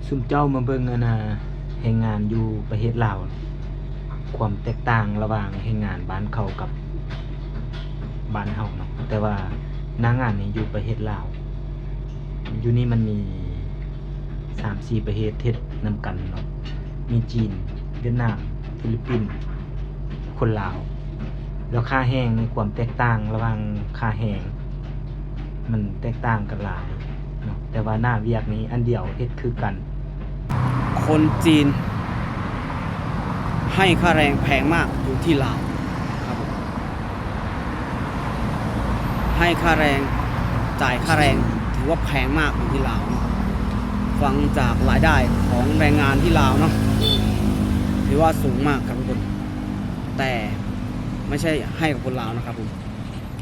ຊຸມເຈົ້າມາເບິ່ງອັນນ່າ ແຮງງານຢູ່ປະເທດລາວ ຄວາມແຕກຕ່າງລະຫວ່າງແຮງງານບ້ານເຂົາກັບບ້ານເຮົາເນາະ, ແຕ່ວ່າໜ້າງານນີ້ຢູ່ປະເທດລາວ. ຢູ່ນີ້ມັນມີສາມສີ່ປະເທດເຮັດນຳກັນເນາະ, ມີຈີນ, ຫວຽດນາມ, ຟີລິບປິນ, ຄົນລາວ. ແລ້ວຄ່າແຮງໃນຄວາມແຕກຕ່າງລະຫວ່າງຄ່າແຮງ ມັນແຕກຕ່າງກັນຫຼາຍເນາະ, ແຕ່ວ່າໜ້າວຽກນີ້ອັນດຽວເຮັດຄືກັນ. ຄົນຈີນໃຫ້ຄ່າແຮງແພງມາກຢູ່ທີ່ລາວ ໃຫ້ຄ່າແຮງ, ຈ່າຍຄ່າແຮງ ຖືວ່າແພງມາກຢູ່ທີ່ລາວເນາະ. ຟັງຈາກລາຍໄດ້ຂອງແຮງງານທີ່ລາວເນາະ ຖືວ່າສູງມາກຄັບທຸກຄົນ, ແຕ່ໄມ່ໃຊ່ໃຫ້ກັບຄົນລາວນະຄັບຜົມ,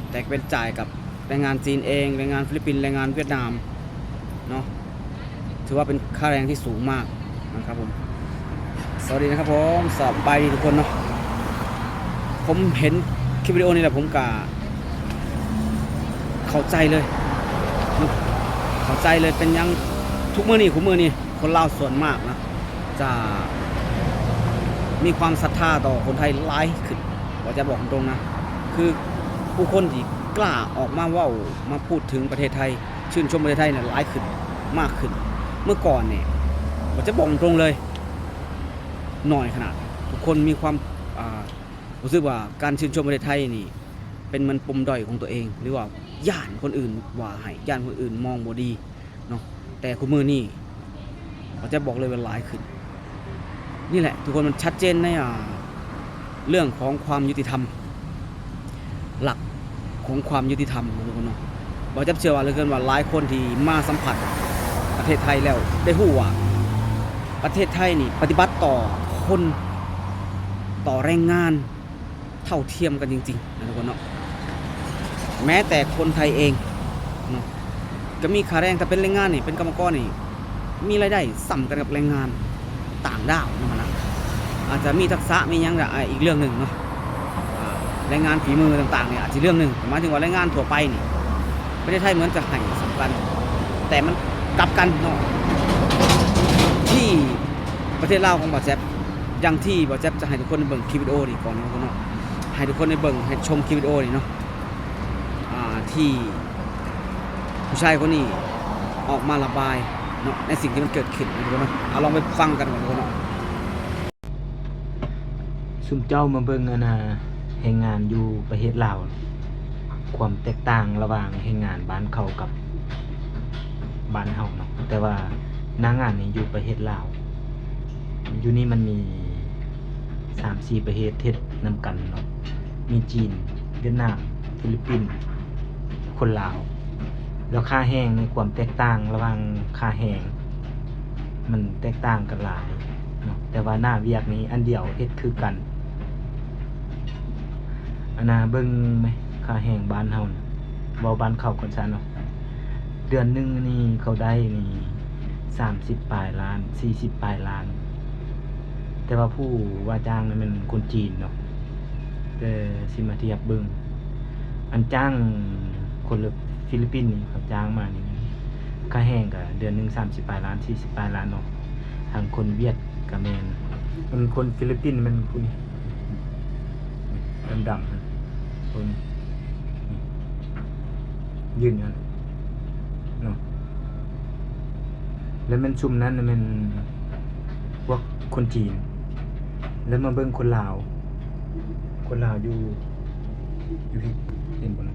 ແຕ່ເປັນຈ່າຍກັບແຮງງານຈີນເອງ, ແຮງງານຟີລິບປິນ, ແຮງງານຫວຽດນາມເນາະ. ຖືວ່າເປັນຄ່າແຮງທີ່ສູງມາກນະຄັບຜົມ. ສະຫວັດດີນະຄັບຜົມ, ສະບາຍດີທຸກຄົນເນາະ. ຜົມເຫັນຄລິບວິດີໂອນີ້ແລ້ວ ຜົມກະເຂົ້າໃຈເລີຍ, ເຂົ້າໃຈເລີຍ ເປັນຫຍັງທຸກມື້ນີ້, ຄຸມື້ນີ້ຄົນລາວສ່ວນມາກນະ ຈະມີຄວາມສັດທາຕໍ່ຄົນໄທຫຼາຍຂຶ້ນ. ບໍ່ຈະບອກຕົງໆນະ, ຄືຜູ້ຄົນທີ່ກ້າອອກມາເວົ້າ, ມາພູດເຖິງປະເທດໄທ, ຊື່ນຊົມປະເທດໄທນີ້ຫຼາຍຂຶ້ນ, ມາກຂຶ້ນ. ເມື່ອກ່ອນນີ້ ບໍ່ຈະບອກຕົງໆເລີຍ, ໜ້ອຍຂະໜາດ. ທຸກຄົນມີຄວາມ ອ່າ ຮູ້ສຶກວ່າການຊື່ນຊົມປະເທດໄທນີ້ ເປັນເໝືອນປົມດ້ອຍຂອງຕົວເອງ ຫຼືວ່າຢ້ານຄົນອື່ນວ່າຮ້າຍ, ຢ້ານຄົນອື່ນມອງບໍ່ດີເນາະ. ແຕ່ຄຸມື້ນີ້ ເຮົາຈະບອກເລີຍວ່າຫຼາຍຂຶ້ນ. ນີ້ແຫຼະທຸກຄົນ, ມັນຊັດເຈນໃນ ອ່າ ເລື່ອງຂອງຄວາມຍຸຕິທຳ, ຫຼັກຂອງຄວາມຍຸຕິທຳເນາະທຸກຄົນເນາະ. ບ່າວຈັບເຊື່ອວ່າເຫຼືອເກີນວ່າຫຼາຍຄົນທີ່ມາສຳຜັດປະເທດໄທແລ້ວ ໄດ້ຮູ້ວ່າປະເທດໄທນີ້ປະຕິບັດຕໍ່ຄົນ, ຕໍ່ແຮງງານ ເທົ່າທຽມກັນຈິງໆນະທຸກຄົນເນາະ. ແມ້ແຕ່ຄົນໄທເອງເນາະ ກໍມີຄ່າແຮງ, ຖ້າເປັນແຮງງານນີ້ ເປັນກຳມະກອນນີ້ ມີລາຍໄດ້ສ່ຳກັນກັບແຮງງານຕ່າງດ້າວນຳນະ. ອາດຈະມີທັກສະ ມີຫຍັງ ກະອີກເລື່ອງໜຶ່ງເນາະ, ອາ ແຮງງານຝີມືຕ່າງໆນີ້ອາດຈະເລື່ອງໜຶ່ງ. ໝາຍເຖິງວ່າແຮງງານທົ່ວໄປນີ້ ປະເທດໄທເໝືອນຈະໃຫ້ສ່ຳກັນ, ແຕ່ມັນກັບກັນເນາະ. ທີ່ປະເທດລາວຂອງບ່າວແຈັບ ຢ່າງທີ່ບ່າວແຈັບຈະໃຫ້ທຸກຄົນໄດ້ເບິ່ງຄລິບວິດີໂອນີ້ກ່ອນເນາະ, ໃຫ້ທຸກຄົນໄດ້ເບິ່ງ, ໃຫ້ຊົມຄລິບວິດີໂອນີ້ເນາະ ອ່າ ທີ່ຜູ້ຊາຍຄົນນີ້ອອກມາລະບາຍເນາະ ໃນສິ່ງທີ່ມັນເກີດຂຶ້ນເນາະທຸກຄົນເນາະ. ເອົາ ລອງໄປຟັງກັນກ່ອນທຸກຄົນເນາະ. ຊຸມເຈົ້າມາເບິ່ງອັນນ່າ ແຮງງານຢູ່ປະເທດລາວ, ຄວາມແຕກຕ່າງລະຫວ່າງແຮງງານບ້ານເຂົາກັບບ້ານເຮົາເນາະ, ແຕ່ວ່າໜ້າງານນີ້ຢູ່ປະເທດລາວ. ຢູ່ນີ້ມັນມີສາມສີ່ປະເທດເຮັດນຳກັນເນາະ, ມີຈີນ, ຫວຽດນາມ, ຟີລິບປິນ, ຄົນລາວ. ແລ້ວຄ່າແຮງໃນຄວາມແຕກຕ່າງລະຫວ່າງຄ່າແຮງ ມັນແຕກຕ່າງກັນຫຼາຍເນາະ, ແຕ່ວ່າໜ້າວຽກນີ້ອັນດຽວເຮັດຄືກັນ. ອັນນ່າ ເບິ່ງແມ ຄ່າແຮງບ້ານເຮົານະ, ເວົ້າບ້ານເຂົາກ່ອນຊະເນາະ. ເດືອນໜຶ່ງນີ້ເຂົາໄດ້ນີ້ສາມສິບປາຍລ້ານ, ສີ່ສິບປາຍລ້ານ, ແຕ່ວ່າຜູ້ວ່າຈ້າງນັ້ນແມ່ນຄົນຈີນເນາະ. ແຕ່ຊິມາທຽບເບິ່ງ ອັນຈ້າງຄົນລະຟີລິບປິນນີ້ ເຂົາຈ້າງມານີ້ ຄ່າແຮງກະເດືອນໜຶ່ງສາມສິບປາຍລ້ານ, ສີ່ສິບປາຍລ້ານເນາະ. ທາງຄົນຫວຽດກະແມ່ນ, ອັນຄົນຟີລິບປິນແມ່ນຜູ້ນີ້ ດຳໆ ຄົນນີ້ ຢືນຢູ່ຫັ້ນເນາະ. ແລ້ວແມ່ນຊຸມນັ້ນແມ່ນພວກຄົນຈີນ. ແລ້ວມາເບິ່ງຄົນລາວ, ຄົນລາວຢູ່ ຢູ່ພີ້ ເຫັນບໍ່ນະ?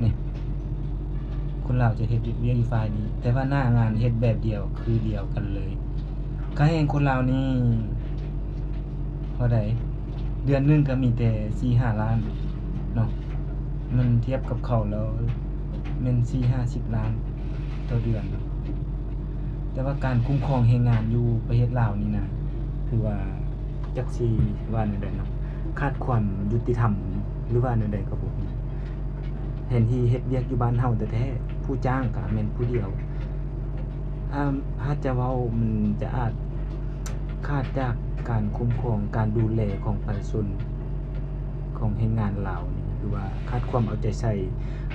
ນີ້ ຄົນລາວຈະເຮັດວຽກຢູ່ຝ່າຍນີ້, ແຕ່ວ່າໜ້າງານເຮັດແບບດຽວ ຄືດຽວກັນເລີຍ. ຄ່າແຮງຄົນລາວນີ້ເທົ່າໃດ? ເດືອນໜຶ່ງກໍມີແຕ່ສີ່ຫ້າລ້ານເນາະ, ມັນທຽບກັບເຂົາແລ້ວແມ່ນສີ່ຫ້າສິບລ້ານຕໍ່ເດືອນ. ແຕ່ວ່າການຄຸ້ມຄອງແຮງງານຢູ່ປະເທດລາວນີ້ນະ ຖືວ່າ ຈັກຊິວ່າແນວໃດເນາະ, ຂາດຄວາມຍຸຕິທຳ ຫຼືວ່າແນວໃດກໍບໍ່ຮູ້. ແທນທີ່ເຮັດວຽກຢູ່ບ້ານເຮົາແທ້ໆ ຜູ້ຈ້າງກໍແມ່ນຜູ້ດຽວ. ຖ້າ ຖ້າຈະເວົ້າ ມັນຈະອາດຂາດຈາກການຄຸ້ມຄອງ, ການດູແລຂອງປະຊາຊົນ, ຂອງແຮງງານລາວນີ້ ຄືວ່າຂາດຄວາມເອົາໃຈໃສ່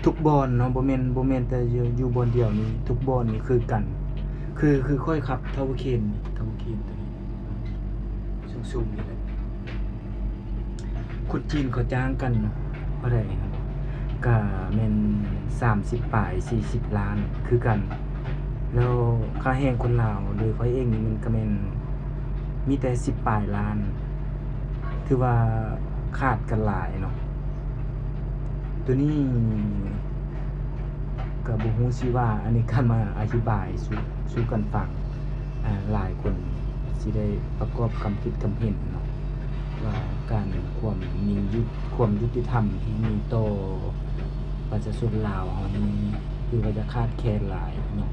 ທຸກບ່ອນເນາະ, ບໍ່ແມ່ນ ບໍ່ແມ່ນແຕ່ຢູ່ ຢູ່ບ່ອນດຽວນີ້, ທຸກບ່ອນນີ້ຄືກັນ. ຄື ຄືຂ້ອຍຂັບ Tower Crane ນີ້ Tower Crane ໂຕນີ້ ສູງໆນີ້ແຫຼະ. ຄົນຈີນເຂົາຈ້າງກັນເນາະ ເທົ່າໃດຫັ້ນ ກະແມ່ນສາມສິບປາຍ ສີ່ສິບລ້ານຄືກັນ. ແລ້ວຄ່າແຮງຄົນລາວ ໂດຍຂ້ອຍເອງນີ້ມັນກະແມ່ນມີແຕ່ສິບປາຍລ້ານ. ຖືວ່າຂາດກັນຫຼາຍເນາະ. ໂຕນີ້ກະບໍ່ຮູ້ຊິວ່າ ອັນນີ້ກະມາອະທິບາຍສູ່ ສູ່ກັນຟັງ. ອາ ຫຼາຍຄົນຊິໄດ້ປະກອບຄຳຄິດຄຳເຫັນເນາະ ວ່າການ ຄວາມມີ ຄວາມຍຸຕິທຳທີ່ມີຕໍ່ປະຊາຊົນລາວເຮົານີ້ ຄືວ່າຈະຂາດແຄນຫຼາຍເນາະ.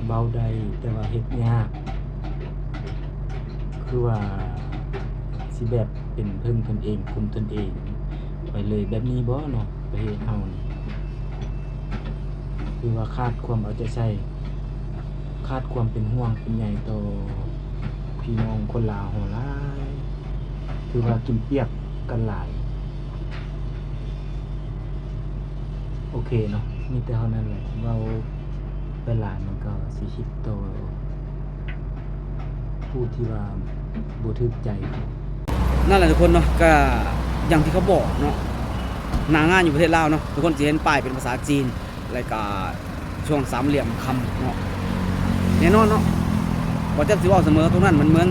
ເວົ້າໄດ້ແຕ່ວ່າເຮັດຍາກ ຄືວ່າຊິແບບເປັນເພິ່ງຕົນເອງ ກຸມຕົນເອງໄປເລີຍແບບນີ້ບໍ່ເນາະ ປະເທດເຮົານີ້. ຄືວ່າຂາດຄວາມເອົາໃຈໃສ່ ຂາດຄວາມເປັນຫ່ວງເປັນໃຍຕໍ່ພີ່ນ້ອງຄົນລາວເຮົາຫຼາຍ ຖືວ່າກິນປຽບກັນຫຼາຍ. ໂອເຄເນາະ ມີແຕ່ເທົ່ານັ້ນແຫຼະ ເວົ້າໄປຫຼາຍມັນກໍຊິຜິດຕໍ່ຜູ້ທີ່ວ່າບໍ່ຖືກໃຈ. ນັ້ນແຫຼະທຸກຄົນເນາະ ກໍຢ່າງທີ່ເຂົາບອກເນາະ ໜ້າງານຢູ່ປະເທດລາວເນາະ ທຸກຄົນຊິເຫັນປ້າຍເປັນພາສາຈີນ ແລ້ວກະຊ່ວງສາມຫຼ່ຽມຄຳເນາະ. ແນ່ນອນເນາະ ບໍ່ຈັກຊິເວົ້າສະເໝີ ຕົງນັ້ນມັນເໝືອນ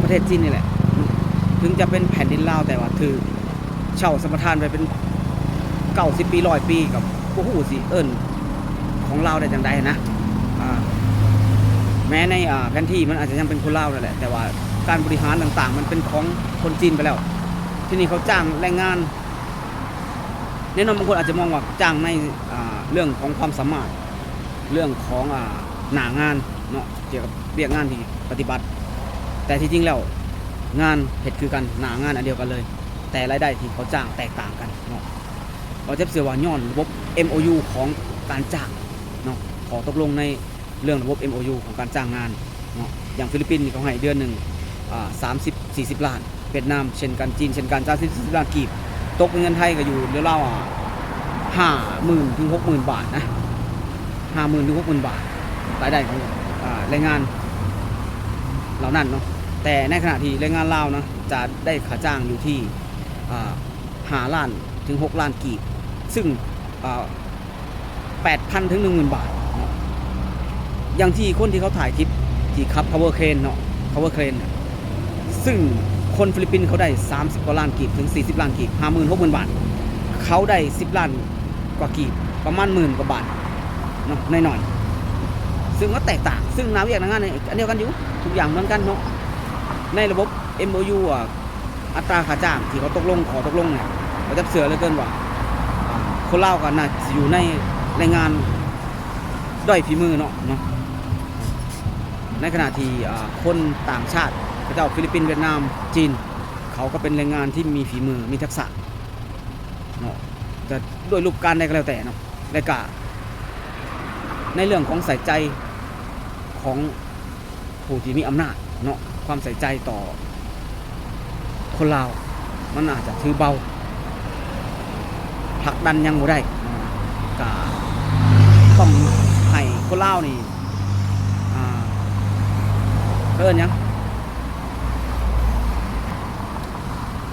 ປະເທດຈີນນີ້ແຫຼະເນາະ. ເຖິງຈະເປັນແຜ່ນດິນລາວ ແຕ່ວ່າຖືກເຊົ່າສຳປະທານໄປເປັນເກົ້າສິບປີ ຮ້ອຍປີ ກໍບໍ່ຮູ້ຊິເອີ້ນຂອງລາວໄດ້ຈັ່ງໃດນະ. ອາ ແມ້ໃນ ອາ ແຜນທີ່ມັນອາດຈະຍັງເປັນຂອງລາວນັ້ນແຫຼະ ແຕ່ວ່າການບໍລິຫານຕ່າງໆ ມັນເປັນຂອງຄົນຈີນໄປແລ້ວ. ທີນີ້ເຂົາຈ້າງແຮງງານ ແນ່ນອນບາງຄົນອາດຈະມອງວ່າຈ້າງໃນ ອ່າ ເລື່ອງຂອງຄວາມສາມາດ ເລື່ອງຂອງ ອ່າ ໜ້າງານເນາະ ກ່ຽວກັບວຽກງານທີ່ປະຕິບັດ, ແຕ່ທີ່ຈິງແລ້ວງານເຮັດຄືກັນ ໜ້າງານອັນດຽວກັນເລີຍ ແຕ່ລາຍໄດ້ທີ່ເຂົາຈ້າງແຕກຕ່າງກັນເນາະ. ເຮົາຈະເຊື່ອວ່າຍ້ອນລະບົບ ເອັມໂອຢູ ຂອງການຈ້າງເນາະ ຂໍ້ຕົກລົງໃນ ເລື່ອງລະບົບ ເອັມໂອຢູ ຂອງການຈ້າງງານເນາະ. ຢ່າງຟີລິບປິນນີ້ເຂົາໃຫ້ເດືອນໜຶ່ງ ອ່າ ສາມສິບ ສີ່ສິບລ້ານ, ຫວຽດນາມເຊັ່ນກັນ, ຈີນເຊັ່ນກັນ ສາມສິບ ສີ່ສິບລ້ານກີບ, ຕົກເປັນເງິນໄທກໍຢູ່ລາວໆ ຫ້າໝື່ນ ເຖິງ ຫົກໝື່ນບາດນະ, ຫ້າໝື່ນ ເຖິງ ຫົກໝື່ນບາດ ລາຍໄດ້ຂອງ ອ່າ ແຮງງານເຫຼົ່ານັ້ນເນາະ. ແຕ່ໃນຂະນະທີ່ແຮງງານລາວນະ ຈະໄດ້ຄ່າຈ້າງຢູ່ທີ່ ອ່າ ຫ້າລ້ານ ເຖິງ ຫົກລ້ານກີບ ຊຶ່ງ ເອີ ແປດພັນ ເຖິງ ໜຶ່ງໝື່ນບາດເນາະ. ຢ່າງທີ່ຄົນທີ່ເຂົາຖ່າຍຄລິບທີ່ຂັບ Tower Crane ເນາະ Tower Crane ຊຶ່ງຄົນຟີລິບປິນເຂົາໄດ້ ສາມສິບກວ່າລ້ານກີບ ເຖິງ ສີ່ສິບລ້ານກີບ ຫ້າໝື່ນ ຫົກໝື່ນບາດ, ເຂົາໄດ້ ສິບລ້ານກວ່າກີບ ປະມານ ໝື່ນກວ່າບາດເນາະ ໜ້ອຍໆ ຊຶ່ງມັນແຕກຕ່າງ ຊຶ່ງໜ້າວຽກໜ້າງານນີ້ອັນດຽວກັນຢູ່ ທຸກຢ່າງເໝືອນກັນເນາະ. ໃນລະບົບ ເອັມໂອຢູ ອ່າ ອັດຕາຄ່າຈ້າງທີ່ເຂົາຕົກລົງ ຂໍ້ຕົກລົງນີ້ ຂ້ອຍຈະເຊື່ອເຫຼືອເກີນວ່າ ອ່າ ຄົນລາວກໍໜ້າຊິຢູ່ໃນແຮງງານດ້ອຍຝີມືເນາະ ເນາະ. ໃນຂະນະທີ່ ອ່າ ຄົນຕ່າງຊາດ ເຂົາເຈົ້າ ຟີລິບປິນ ຫວຽດນາມ ຈີນ ເຂົາກໍເປັນແຮງງານທີ່ມີຝີມື ມີທັກສະເນາະ ຈະດ້ວຍຮູບການໃດກໍແລ້ວແຕ່ເນາະ. ແລະກະໃນເລື່ອງຂອງໃສ່ໃຈຂອງຜູ້ທີ່ມີອຳນາດເນາະ ຄວາມໃສ່ໃຈຕໍ່ຄົນລາວ ມັນອາດຈະຖືເບົາ ຜັກດັນຍັງບໍ່ໄດ້ເນາະ. ກະຕ້ອງໃຫ້ຄົນລາວນີ້ ອ່າ ເອີ້ນຫຍັງ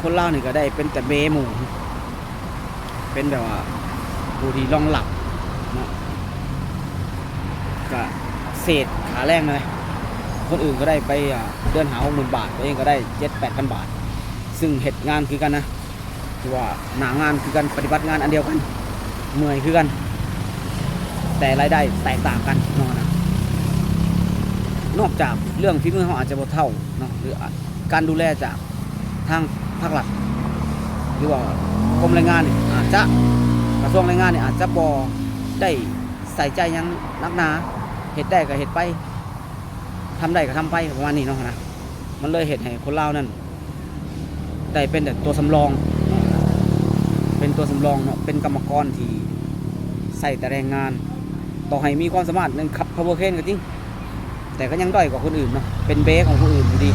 ຄົນລາວນີ້ກໍໄດ້ເປັນແຕ່ເບໝູ່ ເປັນແບບວ່າຜູ້ທີ່ລອງລັບເນາະ ກະເສດຄ່າແຮງນັ້ນແຫຼະ. ຄົນອື່ນກໍໄດ້ໄປ ອ່າ ເດືອນຫ້າຫົກໝື່ນບາດ ຕົວເອງກໍໄດ້ເຈັດແປດພັນບາດ ຊຶ່ງເຮັດງານຄືກັນນະ ຖືວ່າໜ້າງານຄືກັນ ປະຕິບັດງານອັນດຽວກັນ ເມື່ອຍຄືກັນ ແຕ່ລາຍໄດ້ແຕກຕ່າງກັນເນາະນະ. ນອກຈາກເລື່ອງຝີມືເຮົາອາດຈະບໍ່ເທົ່າເນາະ ຫຼື ການດູແລຈາກ ທາງພາກລັດ ຫຼືວ່າກົມແຮງງານນີ້ ອາດຈະ ກະຊວງແຮງງານນີ້ອາດຈະບໍ່ໄດ້ໃສ່ໃຈຫຍັງໜັກໜາ ເຮັດໄດ້ກະເຮັດໄປ ທຳໄດ້ກະທຳໄປ ປະມານນີ້ເນາະນະ. ມັນເລີຍເຮັດໃຫ້ຄົນລາວນັ້ນໄດ້ເປັນແຕ່ຕົວສຳລອງເນາະ ເປັນຕົວສຳລອງເນາະ ເປັນກຳມະກອນທີ່ໃຊ້ແຕ່ແຮງງານ ຕໍ່ໃຫ້ມີຄວາມສາມາດເລື່ອງຂັບ Tower Crane ກໍຈິງ ແຕ່ກໍຍັງດ້ອຍກວ່າຄົນອື່ນເນາະ ເປັນເບຂອງຜູ້ອື່ນຢູ່ດີ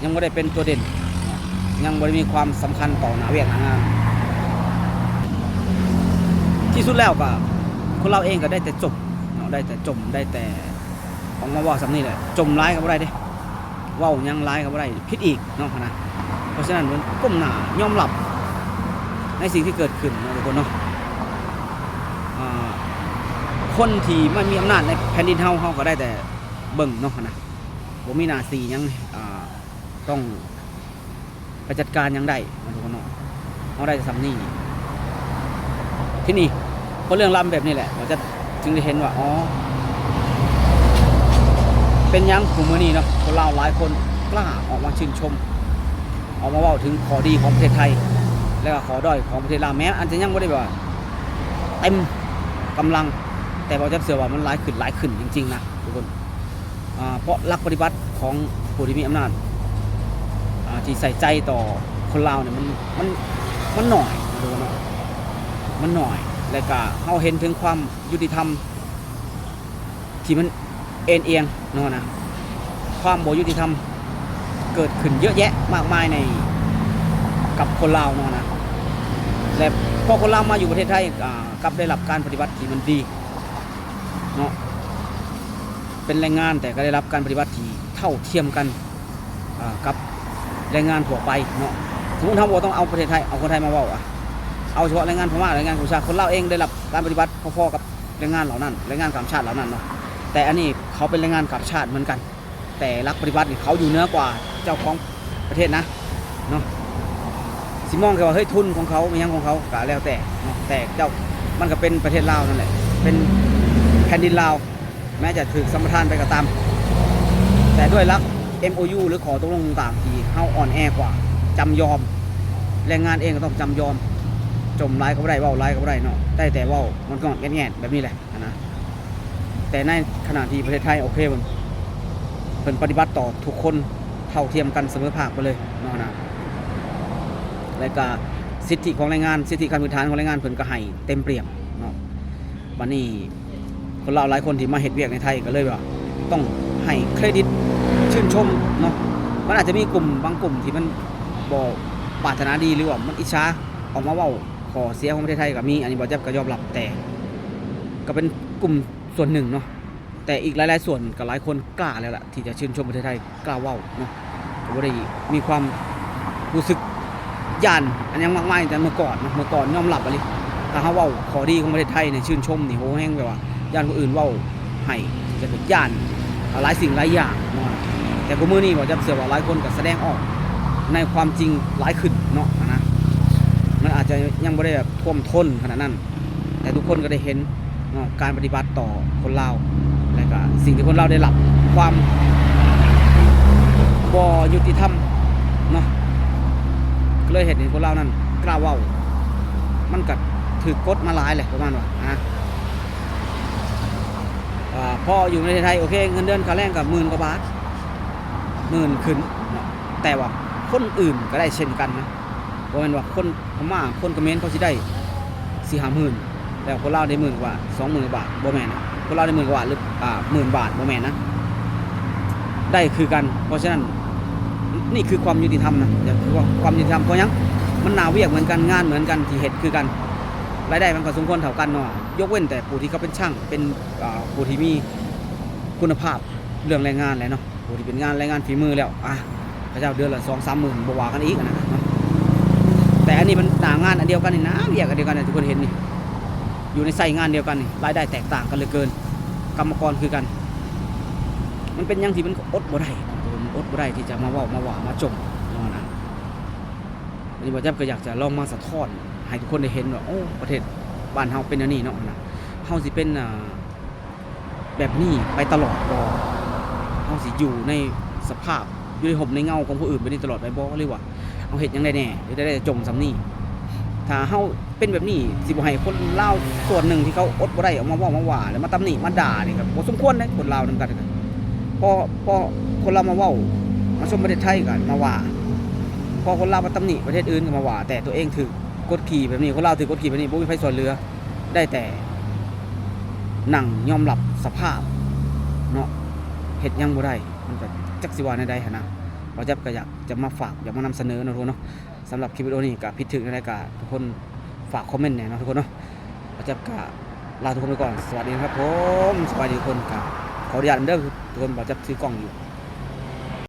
ຍັງບໍ່ໄດ້ເປັນຕົວເດັ່ນ ຍັງບໍ່ໄດ້ມີຄວາມສຳຄັນຕໍ່ໜ້າວຽກໜ້າງານ. ທີ່ສຸດແລ້ວກໍ ຄົນລາວເອງກໍໄດ້ແຕ່ຈົບເນາະ ໄດ້ແຕ່ຈົ່ມ ໄດ້ແຕ່ອອກມາເວົ້າສ່ຳນີ້ແຫຼະ. ຈົ່ມຫຼາຍກໍບໍ່ໄດ້ເດ້ ເວົ້າຫຍັງຫຼາຍກໍບໍ່ໄດ້ ຜິດອີກເນາະຫັ້ນນະ. ເພາະສະນັ້ນ ກ້ມໜ້າຍອມຮັບໃນສິ່ງທີ່ເກີດຂຶ້ນເນາະທຸກຄົນເນາະ. ອ່າ ຄົນທີ່ມາມີອຳນາດໃນແຜ່ນດິນເຮົາ ເຮົາກໍໄດ້ແຕ່ເບິ່ງເນາະຫັ້ນນະ ບໍ່ມີໜ້າທີ່ຫຍັງ ອ່າ ຕ້ອງ ໄປຈັດການຫຍັງໄດ້ເນາະທຸກຄົນເນາະ ເຮົາໄດ້ແຕ່ສ່ຳນີ້. ທີນີ້ ເພາະເລື່ອງລາວແບບນີ້ແຫຼະ ເຮົາຈະຈຶ່ງໄດ້ເຫັນວ່າ ອໍ ເປັນຫຍັງຜູ້ມື້ນີ້ເນາະ ຄົນລາວຫຼາຍຄົນກ້າອອກມາຊື່ນຊົມ ອອກມາເວົ້າເຖິງຂໍ້ດີຂອງປະເທດໄທ ແລະ ກໍຂໍ້ດ້ອຍຂອງປະເທດລາວ ແມ້ອາດຈະຍັງບໍ່ໄດ້ແບບວ່າເຕັມກຳລັງ ແຕ່ເຮົາຈະເຊື່ອວ່າມັນຫຼາຍຂຶ້ນ ຫຼາຍຂຶ້ນຈິງໆນະທຸກຄົນ. ອ່າ ເພາະຫຼັກປະຕິບັດຂອງຜູ້ທີ່ມີອຳນາດ ອ່າ ທີ່ໃສ່ໃຈຕໍ່ຄົນລາວນີ້ ມັນ ມັນ ມັນໜ້ອຍເນາະ ມັນໜ້ອຍ ແລະກະເຮົາເຫັນເຖິງຄວາມຍຸຕິທຳທີ່ມັນເອນອຽງເນາະນະ ຄວາມບໍ່ຍຸຕິທຳເກີດຂຶ້ນເຍອະແຍະມາກມາຍໃນ ກັບຄົນລາວເນາະນະ. ແລະ ພໍຄົນລາວມາຢູ່ປະເທດໄທ ອ່າ ກັບໄດ້ຮັບການປະຕິບັດທີ່ມັນດີເນາະ ເປັນແຮງງານ ແຕ່ກໍໄດ້ຮັບການປະຕິບັດທີ່ເທົ່າທຽມກັນ ອ່າ ກັບແຮງງານທົ່ວໄປເນາະ. ສົມມຸດເຮົາບໍ່ຕ້ອງເອົາປະເທດໄທ ເອົາຄົນໄທມາເວົ້າ ອະ ເອົາສະເພາະແຮງງານພະມ້າ ແຮງງານກັມພູຊາ ຄົນລາວເອງໄດ້ຮັບການປະຕິບັດພໍໆກັບແຮງງານເຫຼົ່ານັ້ນ ແຮງງານຂ້າມຊາດເຫຼົ່ານັ້ນເນາະ. ແຕ່ອັນນີ້ເຂົາເປັນແຮງງານຂ້າມຊາດເໝືອນກັນ ແຕ່ຫຼັກປະຕິບັດນີ້ເຂົາຢູ່ເໜືອກວ່າເຈົ້າຂອງປະເທດນະເນາະ. ຊິມອງແຕ່ວ່າ ເຮີ້ຍ ທຶນຂອງເຂົາ ແມ່ນຫຍັງຂອງເຂົາກໍແລ້ວແຕ່ເນາະ ແຕ່ເຈົ້າ ມັນກໍເປັນປະເທດລາວນັ້ນແຫຼະ ເປັນແຜ່ນດິນລາວ ແມ້ຈະຖືກສຳປະທານໄປກໍຕາມ ແຕ່ດ້ວຍຫຼັກເອັມໂອຢູ ຫຼື ຂໍ້ຕົກລົງຕ່າງໆ ທີ່ເຮົາອ່ອນແອກວ່າ ຈຳຍອມ ແຮງງານເອງກໍຕ້ອງຈຳຍອມ ຈົ່ມຫຼາຍກໍບໍ່ໄດ້ ເວົ້າຫຼາຍກໍບໍ່ໄດ້ເນາະ ໄດ້ແຕ່ເວົ້າງອດໆແງດໆແບບນີ້ແຫຼະຫັ້ນນະ. ແຕ່ໃນຂະນະທີ່ປະເທດໄທ ໂອເຄ ເພິ່ນ ເພິ່ນປະຕິບັດຕໍ່ທຸກຄົນເທົ່າທຽມກັນສະເໝີພາກໄປເລີຍເນາະນະ ແລະກະສິດທິຂອງແຮງງານ ສິດທິຂັ້ນພື້ນຖານຂອງແຮງງານເພິ່ນກໍໃຫ້ເຕັມປຽບເນາະ. ບັດນີ້ ຄົນລາວຫຼາຍຄົນທີ່ມາເຮັດວຽກໃນໄທກໍເລີຍວ່າ ຕ້ອງໃຫ້ເຄຣດິດ ຊື່ນຊົມເນາະ. ມັນອາດຈະມີກຸ່ມບາງກຸ່ມທີ່ມັນບໍ່ປາດຖະໜາດີ ຫຼືວ່າມັນອິດສາ ອອກມາເວົ້າຂໍ້ເສຍຂອງປະເທດໄທກໍມີ ອັນນີ້ບ່າວແຈັບກໍຍອມຮັບ ແຕ່ກໍເປັນກຸ່ມສ່ວນໜຶ່ງເນາະ. ແຕ່ອີກຫຼາຍໆສ່ວນກໍຫຼາຍຄົນກ້າແລ້ວລະ ທີ່ຈະຊື່ນຊົມປະເທດໄທ ກ້າເວົ້າເນາະ ກໍບໍ່ໄດ້ມີຄວາມຮູ້ສຶກຢ້ານອັນຫຍັງມາກມາຍ ແຕ່ເມື່ອກ່ອນເນາະ ເມື່ອກ່ອນຍອມຮັບອີ່ຫຼີ ຖ້າເຮົາເວົ້າຂໍ້ດີຂອງປະເທດໄທນີ້ ຊື່ນຊົມນີ້ ໂຫ ແຮງແບບວ່າຢ້ານຜູ້ອື່ນເວົ້າໃຫ້ ຈະແບບຢ້ານຫຼາຍສິ່ງຫຼາຍຢ່າງເນາະ. ແຕ່ຄູ່ມື້ນີ້ ບ່າວແຈັບເຊື່ອວ່າຫຼາຍຄົນກໍສະແດງອອກໃນຄວາມຈິງຫຼາຍຂຶ້ນເນາະ ຫັ້ນນະ. ມັນອາດຈະຍັງບໍ່ໄດ້ແບບ ຖ້ວມທົນຂະໜາດນັ້ນ ແຕ່ທຸກຄົນກໍໄດ້ເຫັນເນາະ ການປະຕິບັດຕໍ່ຄົນລາວ ແລະກະສິ່ງທີ່ຄົນລາວໄດ້ຮັບຄວາມບໍ່ຍຸຕິທຳເນາະ ກໍເລີຍເຮັດໃຫ້ຄົນລາວນັ້ນກ້າເວົ້າ ມັນກະຖືກກົດມາຫຼາຍແຫຼະ ປະມານວ່ານະ. ອ່າ ພໍຢູ່ໃນປະເທດໄທ ໂອເຄ ເງິນເດືອນຄ່າແຮງກະໝື່ນກວ່າບາດ ໝື່ນຂຶ້ນເນາະ ແຕ່ວ່າຄົນອື່ນກໍໄດ້ເຊັ່ນກັນນະ. ບໍ່ແມ່ນວ່າຄົນພະມ້າ ຄົນຂະເໝນເຂົາຊິໄດ້ສີ່ຫ້າໝື່ນ ແລ້ວຄົນລາວໄດ້ໝື່ນກວ່າ ສອງໝື່ນກວ່າບາດ ບໍ່ແມ່ນນະ. ຄົນລາວໄດ້ໝື່ນກວ່າບາດ ຫຼື ອ່າ ໝື່ນບາດ ບໍ່ແມ່ນນະ ໄດ້ຄືກັນ. ເພາະສະນັ້ນ ນີ້ຄືຄວາມຍຸຕິທຳນະ ຢ່າຄືວ່າຄວາມຍຸຕິທຳ. ເພາະຫຍັງ? ມັນໜ້າວຽກເໝືອນກັນ ງານເໝືອນກັນ ທີ່ເຮັດຄືກັນ ລາຍໄດ້ມັນກໍສົມຄວນເທົ່າກັນເນາະ ຍົກເວັ້ນແຕ່ຜູ້ທີ່ເຂົາເປັນຊ່າງ ເປັນ ອ່າ ຜູ້ທີ່ມີຄຸນນະພາບເລື່ອງແຮງງານແຫຼະເນາະ. ຜູ້ທີ່ເປັນງານແຮງງານຝີມືແລ້ວ ອ່າ ເຂົາເຈົ້າເດືອນລະສອງສາມໝື່ນ ບໍ່ວ່າກັນອີກ ອັນນັ້ນນະເນາະ. ແຕ່ອັນນີ້ມັນໜ້າງານອັນດຽວກັນນີ້ນະ ວຽກອັນດຽວກັນນະ ທຸກຄົນເຫັນນີ້ ຢູ່ໃນໄຊງານດຽວກັນນີ້ ລາຍໄດ້ແຕກຕ່າງກັນເຫຼືອເກີນ. ກຳມະກອນຄືກັນ ມັນເປັນຫຍັງທີ່ມັນກໍອົດບໍ່ໄດ້ ມັນອົດບໍ່ໄດ້ທີ່ຈະມາເວົ້າ ມາວ່າ ມາຈົ່ມເນາະນະ. ອັນນີ້ບ່າວແຈັບກໍຢາກຈະລອງມາສະທ້ອນໃຫ້ທຸກຄົນໄດ້ເຫັນວ່າ ໂອ້ ປະເທດບ້ານເຮົາເປັນແນວນີ້ເນາະນະ. ເຮົາຊິເປັນ ອ່າ ແບບນີ້ໄປຕະຫຼອດບໍ່? ເຮົາຊິຢູ່ໃນສະພາບ ຢູ່ໃນຮົ່ມໃນເງົາຂອງຜູ້ອື່ນແບບນີ້ຕະຫຼອດໄປບໍ່? ຫຼືວ່າເຮົາເຮັດຫຍັງໄດ້ແດ່ ເຮັດໄດ້ຈົມສ່ຳນີ້? ຖ້າເຮົາເປັນແບບນີ້ ຊິບໍ່ໃຫ້ຄົນລາວສ່ວນໜຶ່ງທີ່ເຂົາອົດບໍ່ໄດ້ອອກມາເວົ້າມາວ່າ ແລ້ວມາຕຳໜິມາດ່ານີ້ ກໍບໍ່ສົມຄວນເດ້. ຄົນລາວນຳກັນ ພໍ ພໍຄົນລາວມາເວົ້າ ມາຊົມປະເທດໄທກໍມາວ່າ ພໍຄົນລາວມາຕຳໜິປະເທດອື່ນກໍມາວ່າ ແຕ່ຕົວເອງຖືກກົດຂີ່ແບບນີ້ ຄົນລາວຖືກກົດຂີ່ແບບນີ້ ບໍ່ມີໃຜຊ່ວຍເຫຼືອ ໄດ້ແຕ່ນັ່ງຍອມຮັບສະພາບເນາະ ເຮັດຫຍັງບໍ່ໄດ້ ມັນກໍຈັກຊິວ່າແນວໃດຫັ້ນນະ. ບ່າວແຈັບກໍຢາກຈະມາຝາກ ຢາກມານຳສະເໜີເນາະທຸກຄົນເນາະ. ສຳລັບຄລິບວິດີໂອນີ້ກໍຜິດຖືກແນວໃດກໍທຸກຄົນຝາກຄອມເມັນແດ່ເນາະທຸກຄົນເນາະ. ບ່າວແຈັບກໍ ລາທຸກຄົນໄປກ່ອນ ສະຫວັດດີຄັບຜົມ ສະບາຍດີທຸກຄົນ ກະຂໍອະນຸຍາດເດີທຸກຄົນ ບ່າວຈັບຖືກ້ອງຢູ່